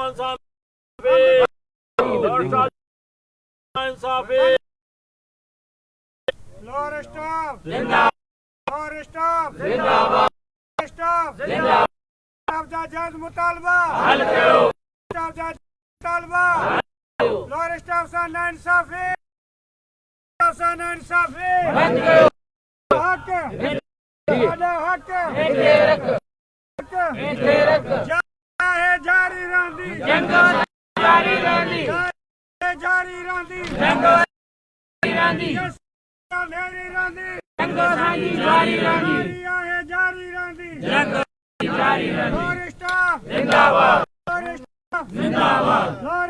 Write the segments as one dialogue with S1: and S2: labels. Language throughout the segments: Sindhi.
S1: ملازمن سان انصافي.
S2: لوئر اسٽاف زنده لوئر اسٽاف زنده باد اسٽاف زنده اسٽاف جا جائز مطالبا حل ڪيو اسٽاف جا مطالبا حل ڪيو لوئر اسٽاف سان ناانصافي اسٽاف سان ناانصافي بند ڪيو حق ساڏا حق هيٺي رک حق هيٺي رک آهي جاري رهندي جنگ جاري رهندي جاري رهندي جنگ رهندي ميري رهندي جنگ اسان جي جاري رهندي جاري آهي جاري رهندي جنگ جاري رهندي لور اسٽاف زنده باد لور اسٽاف زنده باد لور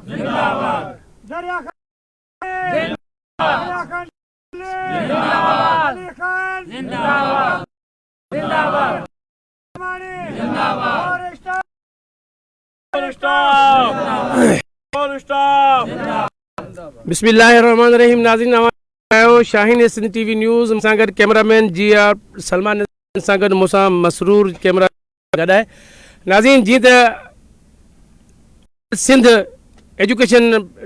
S2: زنده باد دريا خان زنده باد دريا خان زنده باد علي خان زنده باد زنده باد زنده باد
S3: بسم الله الرحمن الرحيم ناظرين اوهان آهيو شاهين سنڌ ٽي وي نيوز سان گڏ ڪئميرا مين جي آر سلمان سان گڏ مون سان مسرور ڪئميرا گڏ آهي ناظرين جيئن ته سنڌ ايجوڪيشن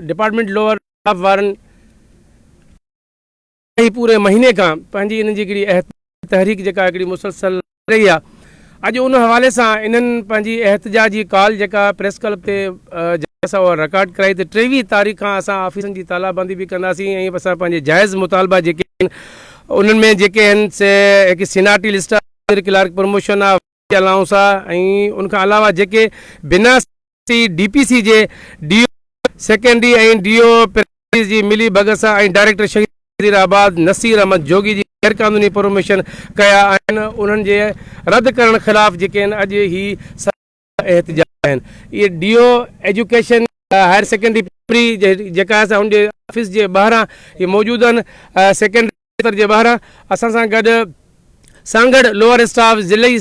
S3: ڊپارٽمينٽ لوئر وارن هي پوري مهيني کان پنهنجي انهن جي هڪڙي تحريڪ جيڪا هڪڙي مسلسل رهي آهي اڄ ان حوالي سان انهن پنهنجي احتجاجي ڪال جيڪا پريس ڪلب تي اسان اها رڪارڊ ڪرائي ته 23 تاريخ کان اسان آفيسن جي تالا بندي به ڪنداسين ۽ اسان پنهنجي جائز مطالبا جيڪي آهن انهن ۾ جيڪي آهن سي هڪ سينارٽي لسٽ آهي ڪلارڪ پروموشن آهي الائونس آهي ۽ ان کان علاوه جيڪي بنا سي ڊي پي سي جي D O secondary ۽ D O primary جي ملي ڀڳت سان ۽ ڊائريڪٽر شهيد نظير آباد نصير احمد جوڳي جي غيرقانوني پروموشن ڪيا آهن انهن جي رد ڪرڻ خلاف جيڪي آهن اڄ هي احتجاج آهن اهي D O education higher secondary primary جيڪا آهي سا ان جي آفيس جي ٻاهران هي موجود آهن سيڪنڊري جي ٻاهران اسان سان گڏ سانگهڙ لوئر اسٽاف ضلعي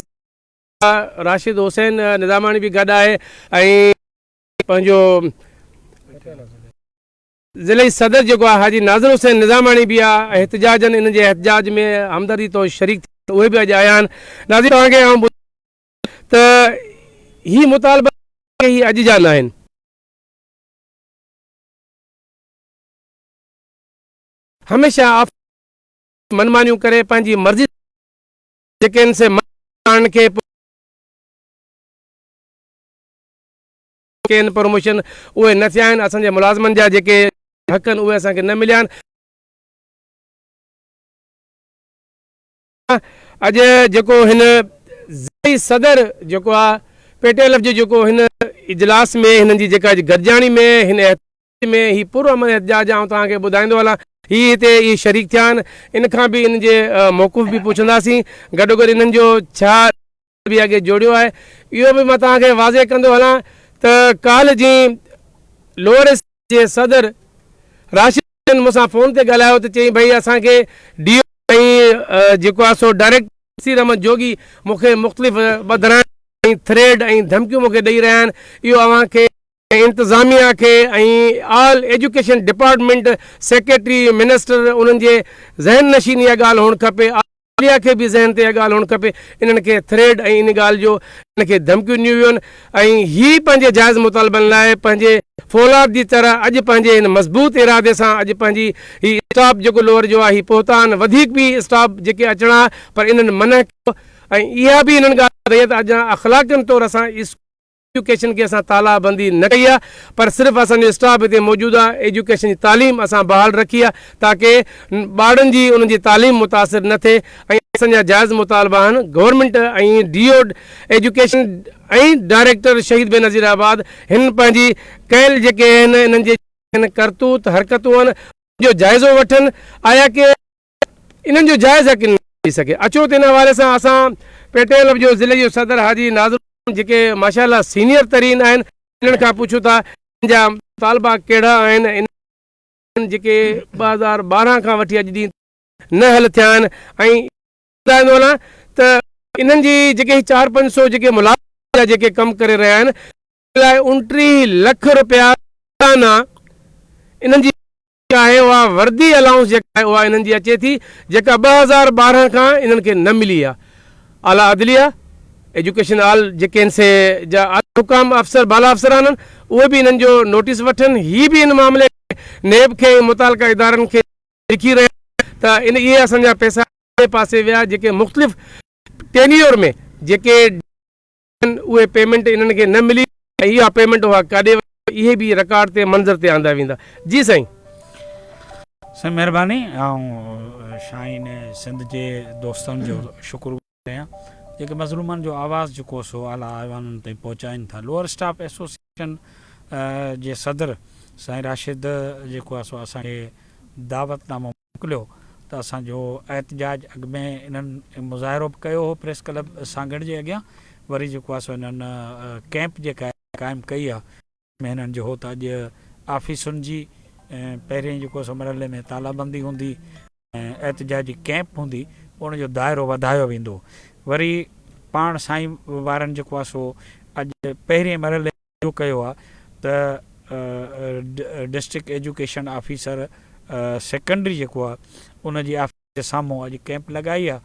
S3: راشد حسين نظاماڻي به گڏ آهي ۽ پنهنجو ضلعي صدر جيڪو آهي حاجي ناظر حسين نظاماڻي به آهي احتجاجن انهن جي احتجاج ۾ همدردي طور شريڪ ٿيا اهي به اڄ آيا آهن ناظرين توهان کي آئون ته هي مطالبا هي اڄ جا نه آهن هميشه منمانيون ڪري پنهنجي مرضي جيڪي ان سي ماڻهن کي ڪين پروموشن اهي نه ٿيا آهن اسان جي ملازمن جا جيڪي حق آهن اهي اسان کي نه مليا آهن اڄ جيڪو هن ضلعي صدر جيڪو آهي پي ٽي ايل ايف جو جيڪو هن اجلاس ۾ هنن جي جيڪا گڏجاڻي ۾ هن ۾ هي پر امن احتجاج آئون توهان کي ٻڌائيندو هلان هي هتي اهي شريڪ ٿيا آهن ان کان به انهن جي موقف به پڇنداسين گڏوگڏ انهن جو ڇا به اڳي جوڙيو آهي اهو به مان توهان کي واضح ڪندو هلان ته ڪالهه جي لوئر جي صدر راشد مون سان فون تي ڳالهايو ته چيائين ڀئي اسان کي ڊي او ۽ جيڪو آهي سو ڊائريڪٽر نصير احمد جوڳي مون کي مختلف ٻڌرائڻ ۽ ٿريڊ ۽ ڌمڪيون مون کي ڏئي رهيا آهن اهو اوهان کي انتظاميا کي ۽ آل ايجوڪيشن ڊپارٽمينٽ سيڪريٽري منسٽر انهن جي ذهن نشين اها ڳالهه هئڻ کپي عاليا کي به ذهن تي اها ڳالهه هئڻ کپي انهن کي ٿريڊ ۽ ان ڳالهه جو انهن کي ڌمڪيون ڏنيون ويون آهن ۽ هي پنهنجي جائز مطالبن لاء پنهنجي فولاد جي طرح اڄ پنهنجي هن مضبوط ارادي سان اڄ پنهنجي هي اسٽاپ جيڪو لوئر جو آهي هي پهتا آهن وڌيڪ به اسٽاپ جيڪي اچڻا پر انهن منع ڪيو ۽ اها به انهن ڳالهه ٻڌائي ته اڄ اخلاقن طور اسان ايجوڪيشن کي اسان تالا بندي نه ڪئي آهي پر صرف اسان جو اسٽاف هتي موجود آهي ايجوڪيشن جي تعليم اسان بحال رکي آهي تاڪه ٻارڙن جي انهن جي تعليم متاثر نه ٿئي ۽ اسان جا جائز مطالبا آهن government ۽ D O education ۽ director شهيد بينظير آباد هن پنهنجي ڪيل جيڪي آهن انهن جي ڪرتوت حرڪتون آهن جو جائزو وٺن آيا ڪي انهن جو جائز حق نه ٿي سگهي. اچو ته ان حوالي سان اسان پي ٽي ايل جو ضلعي جو صدر حاجي ناظر جيڪي ماشاء الله سينيئر ترين آهن انهن کان پڇون ٿا انهن جا مطالبا ڪهڙا آهن انهن جيڪي 2012 کان وٺي اڄ ڏينهن نه حل ٿيا آهن ۽ ٻڌائيندو هلان ته انهن جي جيڪي هي چار پنج سو جيڪي ملازم جا جيڪي ڪم ڪري رهيا آهن لاء 29 لک روپيا سالانه انهن جي آهي اها وردي الائونس جيڪا آهي اها انهن جي اچي ٿي جيڪا 2012 کان انهن کي نه ملي آهي اعليٰ عدليه ايجوڪيشن آل جيڪي آهن سي جا اعليٰ حڪام افسر بالا افسران آهن اهي به انهن جو نوٽيس وٺن هي به ان معاملي ۾ نيب کي ۽ متعلقه ادارن کي لکي رهيا آهن ته ان اهي اسان جا پئسا ڪهڙي پاسي ويا جيڪي مختلف ٽينيور ۾ جيڪي آهن اهي پيمينٽ انهن کي نه ملي ۽ اها پيمينٽ اها ڪاڏي وئي اهي به رڪارڊ تي منظر تي آندا ويندا جي سائين.
S4: سائين مهرباني آئون شاهين سنڌ جي دوستن جو شڪر آهيان جيڪي مظلومن جو آواز جيڪو سو اعليٰ ايوانن تائين پهچائين ٿا. لوئر اسٽاف ايسوسيئيشن جي صدر سائين راشد جيڪو آهي سو اسان کي دعوت نامو موڪليو ته اسان جو احتجاج اڳ ۾ انهن مظاهرو به ڪيو هو پريس ڪلب سانگهڙ جي اڳيان وري جيڪو آهي سو انهن ڪئمپ جيڪا قائم ڪئي آهي ۾ هنن جو هو ته اڄ آفيسن جي پهرين جيڪو سو مرحلي ۾ تالا بندي هوندي ۽ احتجاجي ڪئمپ هوندي ان جو دائرو وڌايو ويندو وري پاڻ سائين وارن جيڪو آهي سو اڄ پهرين مرحلي ۾ اهو ڪيو آهي ته ڊسٽرڪٽ ايجوڪيشن آفيسر سيڪنڊري جيڪو آهي ان جي آفيس جي سامهون اڄ ڪئمپ لڳائي آهي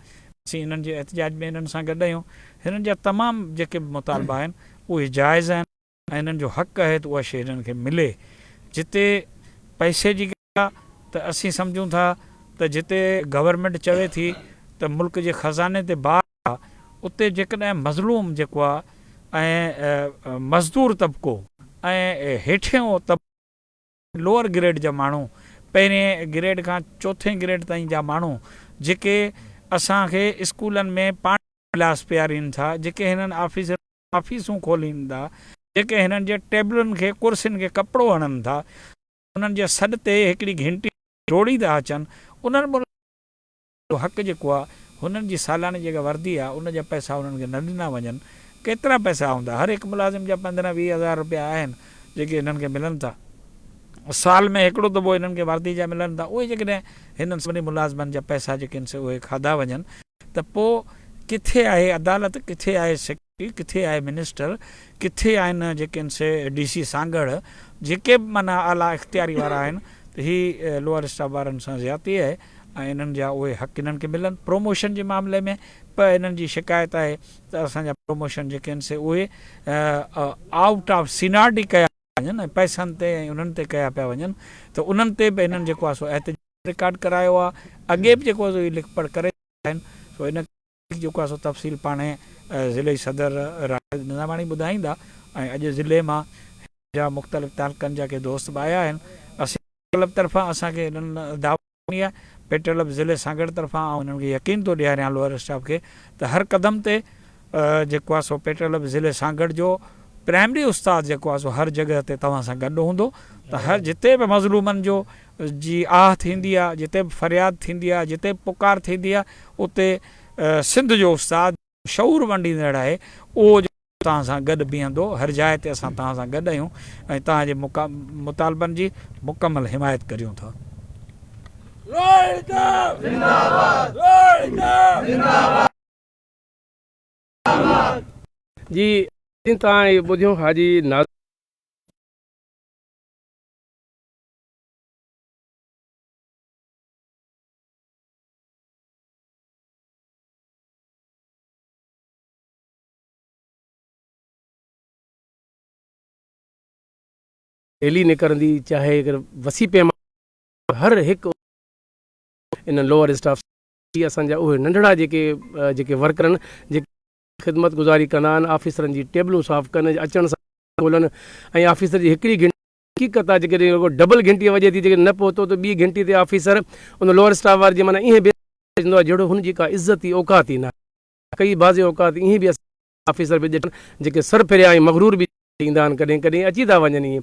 S4: اسين انهن جي احتجاج ۾ انهن سان گڏ آهيون هنن جا تمام جيڪي به مطالبا آهن اهي جائز آهن. ۽ انهن جو حق آهي ته اها شيء انهن کي ملي. جتي پئسي جي ڳالهه آهي ته اسين سمجهون ٿا ته جتي گورنمينٽ چوي ٿي ته ملڪ جي خزاني تي بار آهي اتي جيڪڏهن مظلوم جيڪو آهي ۽ مزدور طبقو ۽ هيٺيون طبقو لوئر گريڊ جا ماڻهو، پهرين گريڊ کان چوٿين گريڊ تائين جا ماڻهو جيڪي اسان کي اسڪولن ۾ پاڻي جا گلاس پيارين ٿا، جيڪي هنن آفيسرن جون آفيسون کولين ٿا، جيڪي هنن جي ٽيبلن کي ڪرسين کي ڪپڙو هڻن ٿا، انهن جي سڏ تي هڪڙي گهنٽي ڊوڙي ٿا اچن، انهن ملازمن جو حق جيڪو آ، هنن جي سالاني جيڪا وردي آ، ان جا پئسا انهن کي نه ڏنا وڃن. ڪيترا پئسا هوندا؟ هر هڪ ملازم جا 15 20 هزار روپيا آهن، جيڪي هنن کي ملن ٿا. سال ۾ هڪڙو دفعو هنن کي وردي جا ملن ٿا. اهي جيڪڏهن هنن سڀني ملازمن جا پئسا جيڪي آهن سي اهي کاڌا وڃن ته پوء ڪٿي آهي عدالت، ڪٿي آهي سيڪريٽري، ڪٿي آهي منسٽر، ڪٿي آهن جيڪي آهن سي ڊي سي سانگهڙ، جيڪي به معنيٰ اعليٰ اختياري وارا آهن ته هي لوئر اسٽاف وارن سان زيادتي آهي. ۽ انهن جا اهي حق انهن کي ملن. پروموشن جي معاملي ۾ پ انهن جي شڪايت آهي ته اسان جا پروموشن جيڪي آهن سي اهي آئوٽ آف سينارٽي ڪيا پيا وڃن ۽ پئسن تي ۽ انهن تي ڪيا پيا وڃن ته انهن تي به انهن جيڪو آهي سو احتجاج رڪارڊ ڪرايو آهي اڳي به جيڪو آهي سو اهي لک پڙهه ڪري چڪا آهن سو ان جيڪو آهي سو تفصيل پاڻهي ضلعي صدر راشد نظاماڻي ٻڌائيندا ۽ اڄ ضلعي مان جا مختلف تعلقن جا ڪي دوست به آيا آهن اسين ڪلب طرفان اسان کي انهن دعوت ڏني آهي پيٽرلب ضلعي سانگهڙ طرفان آئون انهن کي يقين ٿو ڏياريان لوئر اسٽاف کي ته هر قدم تي جيڪو آهي سو پيٽرلب ضلعي سانگهڙ جو پرائمري استاد جيڪو آهي سو هر جڳهه تي توهان سان گڏ هوندو ته هر جتي به مظلومن جو جي آهه ٿيندي آ، جتي به فرياد ٿيندي آ، جتي به پڪار ٿيندي آ، اتي سنڌ جو استاد جيڪو شعور ونڊيندڙ آهي، اهو جيڪو توهان سان گڏ بيهندو، هر جاء تي اسان توهان سان گڏ آهيون ۽ توهان جي مطالبن جي مڪمل حمايت ڪريون ٿا.
S3: جي توهان اهي ٻڌيو حاجي ناظم. ريلي نڪرندي چاهي اگر وسيع پيماني هر هڪ ان لوئر اسٽاف اسان جا اهي ننڍڙا جيڪي جيڪي ورڪرن جيڪي خدمت گذاري ڪندا آهن آفيسرن جي ٽيبلون صاف ڪن اچڻ سان کولن ۽ آفيسر جي هڪڙي گهنٽي حقيقت آهي جيڪڏهن رڳو ڊبل گهنٽي وڄي ٿي جيڪڏهن نه پهتو ته ٻي گهنٽي تي آفيسر ان لوئر اسٽاف واري جي معنيٰ ائين بي ٿيندو آهي جهڙو هن جي ڪا عزت ئي اوقات ئي ناهي ڪئي بعضي اوقات ائين به اسان آفيسر به ڏٺا جيڪي سر ڦريا ۽ مغرور به ايندا آهن ڪڏهن ڪڏهن اچي ٿا وڃن ائين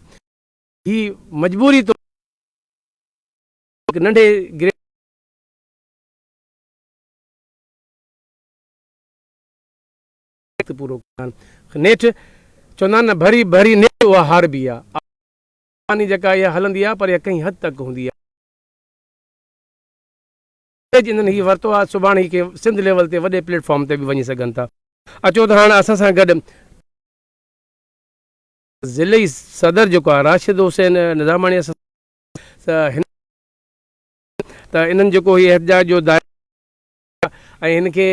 S3: هي مجبوري طور هڪ ننڍي گريڊ پورو ڪندا آهن نيٺ چوندا آهن نه ڀري ڀري نيٺ اها هاربي آهي آساني جيڪا اها هلندي آهي پر اها ڪنهن حد تڪ هوندي آهي. انهن هي ورتو آهي سڀاڻي هي ڪنهن سنڌ ليول تي وڏي پليٽ فارم تي به وڃي سگهن ٿا. اچو ته هاڻ اسان سان گڏ ضلعي صدر جيڪو آهي راشد حسين نظاماڻي اسان سان ته انهن جيڪو هي احتجاج جو دائرو ۽ هن کي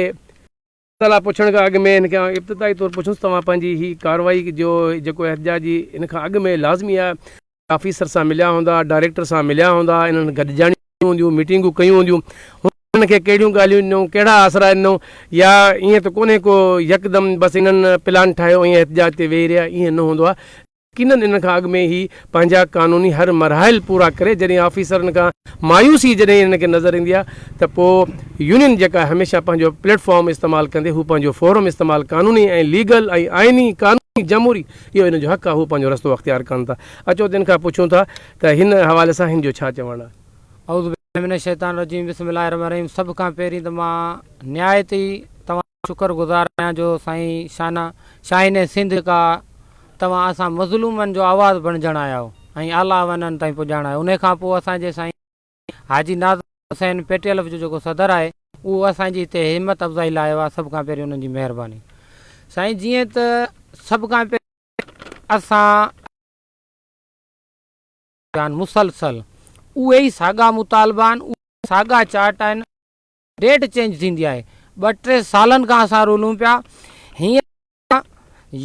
S3: مسئلا پڇڻ کان اڳ ۾ هن کي آئون ابتدائي طور پڇندس توهان پنهنجي هي ڪارروائي جو جيڪو احتجاجي ان کان اڳ ۾ لازمي آهي آفيسر سان مليا هوندا ڊائريڪٽر سان مليا هوندا انهن گڏجاڻيون هونديون ميٽنگون ڪيون هونديون هنن کي ڪهڙيون ڳالهيون ڏنو ڪهڙا آسرا ڏنو يا ائين ته ڪونهي ڪو يڪدم بس انهن پلان ٺاهيو ۽ احتجاج تي ويهي رهيا ائين نه هوندو آهي يقينن ان کان اڳ ۾ هي پنهنجا قانوني هر مراحل پورا ڪري جڏهن آفيسرن کان مايوسي جڏهن انهن کي نظر ايندي آهي ته پوء يونين جيڪا هميشه پنهنجو پليٽ فارم استعمال ڪندي هو پنهنجو فورم استعمال قانوني ۽ ليگل ۽ آئيني قانوني جمهوري اهو انهن جو حق آهي هو پنهنجو رستو اختيار ڪن ٿا اچو ته ان کان پڇون ٿا ته هن حوالي سان هن جو ڇا چوڻ آهي.
S5: اعوذ بالله من الشيطان الرجيم بسم الله الرحمن الرحيم سڀ کان پهرين ته مان نهايت ئي توهان شڪر گذار آهيان جو سائين شانا شاهين سنڌ جيڪا توهان اسان مظلومن جو آواز بڻجڻ آيا آهيو ۽ اعليٰ ايوانن تائين پڄائڻ آيو انهي کان پوء اسان جي سائين حاجي ناظم حسين پي ٽي ايل ايف جو جيڪو صدر آهي اهو اسان جي هتي همت افزائي لاء آيو آهي سڀ کان پهرين انهن جي مهرباني سائين جيئن ته سڀ کان پهرين اسان مسلسل اهي ئي ساڳا مطالبا آهن اهي ساڳا چارٽ آهن ڊيٽ چينج ٿيندي آهي ٻه ٽي سالن کان اسان رولون پيا هينئر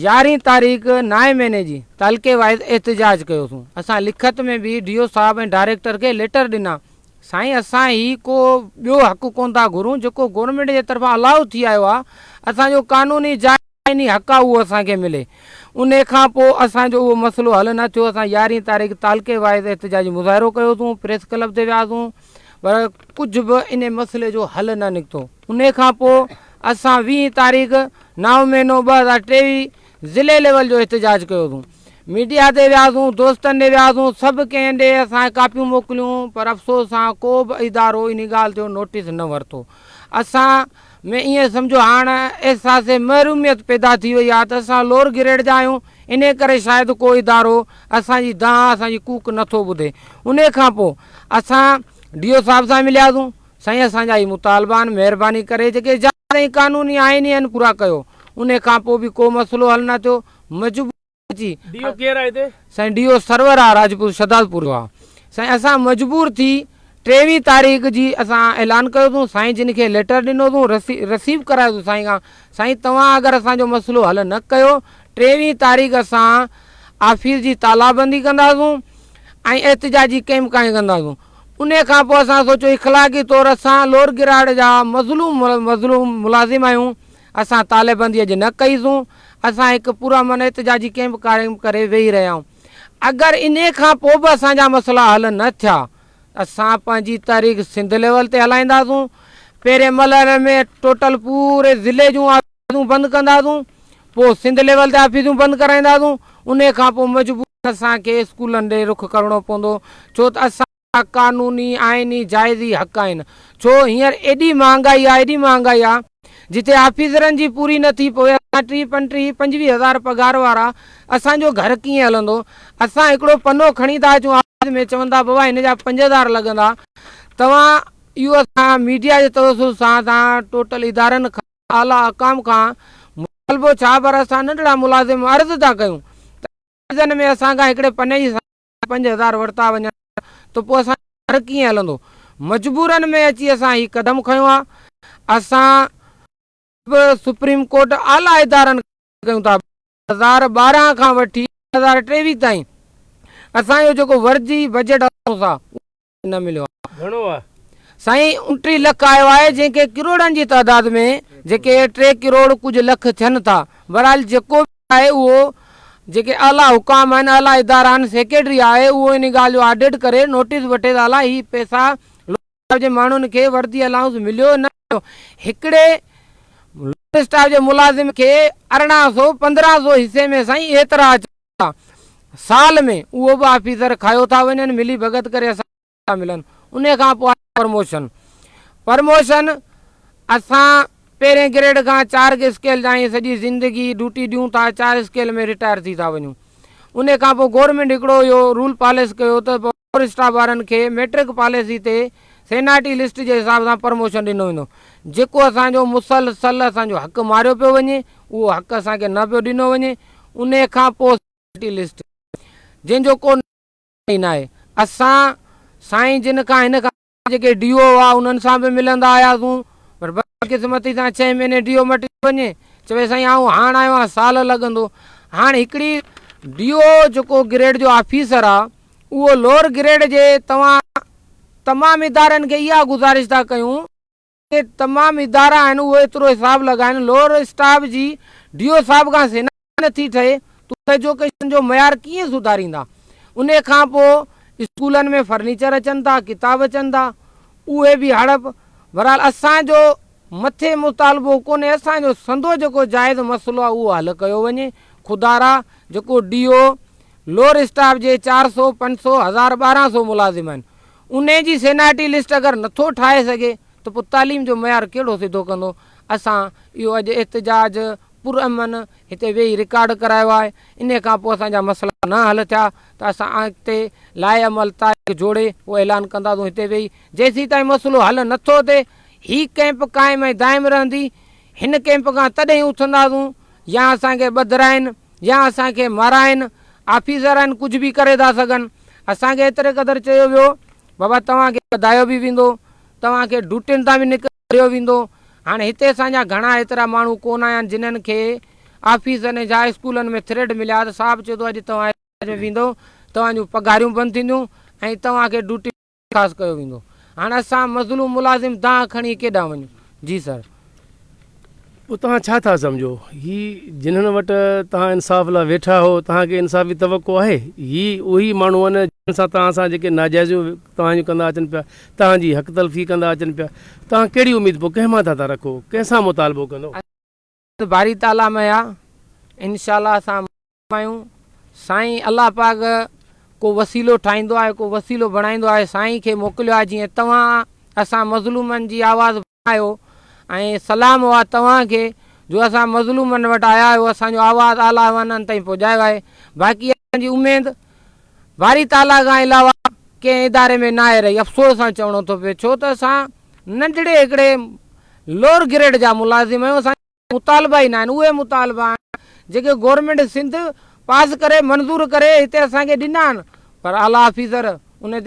S5: يارهين تاريخ نائين مهيني جي تعلقي وائز احتجاج ڪيوسون اسان لکت ۾ به ڊي او صاحب ۽ ڊائريڪٽر کي ليٽر ڏنا سائين اسان هي ڪو ٻيو حق ڪون ٿا گهرون جيڪو گورنمينٽ جي طرفان الاؤ ٿي آيو آهي اسان جو قانوني آئيني حق آهي اهو اسان کي ملي انهي کان پوء اسان جو اهو مسئلو حل نه ٿيو اسان يارهين تاريخ تعلقي وائز احتجاجي مظاهرو ڪيوسون پريس ڪلب تي وياسون پر ڪجهه به انهي مسئلي جو حل نه نڪتو. انهي کان پوء اسان ويهين تاريخ نائون مهينو 2023 ضلعي ليول جو احتجاج ڪيوسون. ميڊيا تي وياسون، دوستن ڏي وياسون، سڀ ڪنهن ڏي اسان ڪاپيون موڪليون پر افسوس سان ڪو به ادارو انهي ڳالهه جو نوٽيس نه ورتو. اسان ۾ ائين سمجهو هاڻ احساس محروميت پيدا ٿي وئي آهي ته اسان لوئر گريڊ جا آهيون انهي ڪري شايد ڪو ادارو اسان جي دانهن اسان جي ڪوڪ نه ٿو ٻڌي. انهي کان پوء اسان ڊي او صاحب سان ملياسون، سائين اسان جا هي مطالبا آهن مهرباني ڪري جيڪي جائز ۽ قانوني آئيني آهن پورا ڪيو. انهي کان پوء به ڪو مسئلو حل نه ٿيو مجبور اچي.
S3: ڊي او ڪير آهي هتي؟
S5: سائين ڊي او سرور آ راجپوت شھدادپور جو آ سائين اسان مجبور ٿي ٽيويهه تاريخ جي اسان اعلان ڪيو سون سائين جن کي ليٽر ڏنو سون رسيو ڪرايو سون سائين کان سائين توهان اگر اسان جو مسئلو حل نه ڪيو ٽيويهه تاريخ اسان آفيس جي تالا بندي ڪنداسون ۽ احتجاجي ڪئمپ قائم ڪنداسون انهي کان پوء اسان سوچيو اخلاقي طور اسان لور گراڊ جا مظلوم مظلوم ملازم آهيون اسان تالي بندي اڄ نه ڪئي سون اسان هڪ پرامن احتجاجي ڪئمپ قائم ڪري ويهي رهيا آهيون اگر انهي کان پوء به اسان جا مسئلا حل نه ٿيا اسان پنهنجي تحريڪ سنڌ ليول تي هلائينداسون پهرين مرحلي ۾ ٽوٽل پوري ضلعي جون آفيسون بند ڪنداسون پوء سنڌ ليول تي آفيسون بند ڪرائينداسون انهي کان پوء مجبورن اسان کي اسڪولن ڏي رخ ڪرڻو پوندو ڇو ته اسان جا قانوني آئيني جائزي حق آهن ڇو هينئر ايڏي مهانگائي آهي ايڏي مهانگائي آهي جتي آفيسرن جي پوري نه ٿي پوي اسان ٽيهه پنٽيهه پنجويهه هزار پگهار وارا اسان جو گهر ڪيئن هلندو اسان هڪڙو پنو کڻي ٿا اچون آفيس ۾ چون ٿا بابا هن جا 5000 لڳندا توهان اهو اسان ميڊيا جي توسط سان توهان ٽوٽل ادارن کان اعليٰ حڪام کان مطالبو ڇا پر اسان ننڍڙا ملازم عرض ٿا ڪيون ته سيزن ۾ اسان کان هڪڙي پني جي 5000 ورتا وڃن ته پوء اسان جو گهر ڪيئن هلندو مجبورن ۾ اچي اسان هي قدم کنيو آهي اسان به سپريم ڪورٽ اعليٰ ادارن کان ڪيون ٿا 2012 کان وٺي 2023 تائين اسان جو جيڪو ورجي بجيٽ الائونس آهي اهو نه مليو آهي.
S3: گهڻو آهي؟
S5: سائين 29 لک آيو آهي جنهن کي ڪروڙن جي تعداد ۾ جيڪي 3 ڪروڙ ڪجهه لک ٿين ٿا بهرحال جيڪو به آهي اهو جيڪي اعليٰ حڪام آهن اعليٰ ادارا آهن سيڪريٽري آهي اهو ان ڳالهه جو آڊٽ ڪري نوٽيس وٺي ته الا هي پئسا لوئر جي ماڻهن کي وردي الائونس مليو نه مليو هڪڙي لوئر اسٽاف جي ملازم کي 1800 1500 حصي ۾ سائين ايترا اچن ٿا سال ۾ اهو به آفيسر کايو ٿا وڃن ملي ڀڳت ڪري اسان ٿا ملن انهي کان پوء آهي پرموشن پرموشن اسان پهرين گريڊ کان چار اسڪيل تائين سڄي زندگي ڊيوٽي ڏيون ٿا چار اسڪيل ۾ رٽائر ٿي ٿا وڃون انهي کان پوء گورنمينٽ هڪڙو اهو رول پاليس ڪيو ته پاور اسٽاف وارن کي ميٽرڪ پاليسي تي سينارٽي لسٽ جي حساب سان پرموشن ڏنو ويندو جيڪو اسان جو مسلسل اسان جو حق ماريو پيو وڃي اهو حق اسان کي نه پيو ڏنو وڃي انهي کان پوء سينارٽي لسٽ جنهن جو ڪو ئي ناهي. اسان سائين جن کان هن کان جيڪي ڊي او هئا انهن سان به ملندا آياسون پر بس. بدقسمتي سان ڇهين مهيني ڊي او مٽجي وڃي، چوي سائين آئون هاڻ آيو آهيان سال لڳندو. هاڻ هڪڙي ڊي او جيڪو گريڊ جو آفيسر آ اهو لوئر گريڊ جي توهان تمام ادارن کي اها گذارش ٿا ڪيون جيڪي تمام ادارا آهن اهي ايترو حساب لڳائن لوئر اسٽاف جي ڊي او صاحب کان سيناري نٿي ٺهي ته ايجوڪيشن جو معيار ڪيئن سڌاريندا انهي کان پوء اسڪولن ۾ فرنيچر اچن ٿا ڪتاب اچن ٿا اهي به هڙپ بھرحال اسان جو مٿي مطالبو ڪونهي اسان جو سندو جيڪو جائز مسئلو آهي اهو حل ڪيو وڃي خدارا جيڪو ڊي او لوئر اسٽاف جي 400 500 ھزار 1200 ملازم آهن انهي جي سينارٽي لسٽ اگر نٿو ٺاهي سگهي ته پوء تعليم جو معيار ڪهڙو سڌو ڪندو اسان اهو اڄ احتجاج پر امن هتي ويهي رڪارڊ ڪرايو آهي انهي کان پوء اسان جا مسئلا نه حل ٿيا ته اسان اڳتي لائحه عمل تاريخ جوڙي اهو اعلان ڪنداسون هتي ويهي جيسيتائين مسئلو حل نٿو ٿئي هي ڪئمپ قائم ۽ دائم رهندي هن ڪئمپ کان تڏهن اٿنداسون يا اسان کي ٻڌرائين يا اسان کي مارائين آفيسر آهن ڪجهه به ڪري ٿا سگهن اسان کي ايتري قدر چيو ويو بابا توهان کي ٻڌايو به ويندو توهان کي ڊيوٽين تان به نڪريو ويندو هاڻي هتي اسان جا گهڻا ايترا ماڻهو ڪونه آيا آهن جنھن کي آفيسن ۽ جا اسڪولن ۾ ٿريڊ مليا ته صاحب چئي ٿو اڄ توهان ۾ ويندو توهان جون پگهاريون بند ٿينديون ۽ توهان کي ڊيوٽي خاص ڪيو ويندو هاڻ اسان مظلوم ملازم دانهن کڻي ڪيڏانهن وڃون جي سر.
S3: پوء توهان ڇا ٿا سمجهو هي جنھن وٽ توهان انصاف لاء ويٺا هو توهان کي انصاف جي توقع آهي هي اهي ماڻهو آهن جن سان توهان سان جيڪي ناجائزيون توهان جون ڪندا اچن پيا توهان جي حق تلفي ڪندا اچن پيا توهان ڪهڙي اميد پوء ڪنهن مان ٿا ٿا رکو ڪنهن سان مطالبو ڪندو.
S5: باري تعاليٰ مهيا انشاء الله اسان آهيون سائين الله پاڪ ڪو وسيلو ٺاهيندو آهي ڪو وسيلو بڻائيندو آهي سائين کي موڪليو آهي جيئن توهان اسان مظلومن جي آواز بڻايو ۽ سلام هئا توهان کي جو اسان مظلومن وٽ آيا آهيو اسان جو آواز اعليٰ ايوانن تائين پهچايو آهي باقي اسان جي اميد باري تعاليٰ کان علاوه ڪنهن اداري ۾ ناهي رهي افسوس سان چوڻو ٿو پئي ڇو ته اسان ننڍڙي هڪڙي لوئر گريڊ جا ملازم آهيون اسان مطالبا ئي ناهن، اهي مطالبا آهن جيڪي گورنمينٽ سنڌ پاس ڪري منظور ڪري هتي اسان کي ڏنا آهن پر اعليٰ آفيسر ان تي.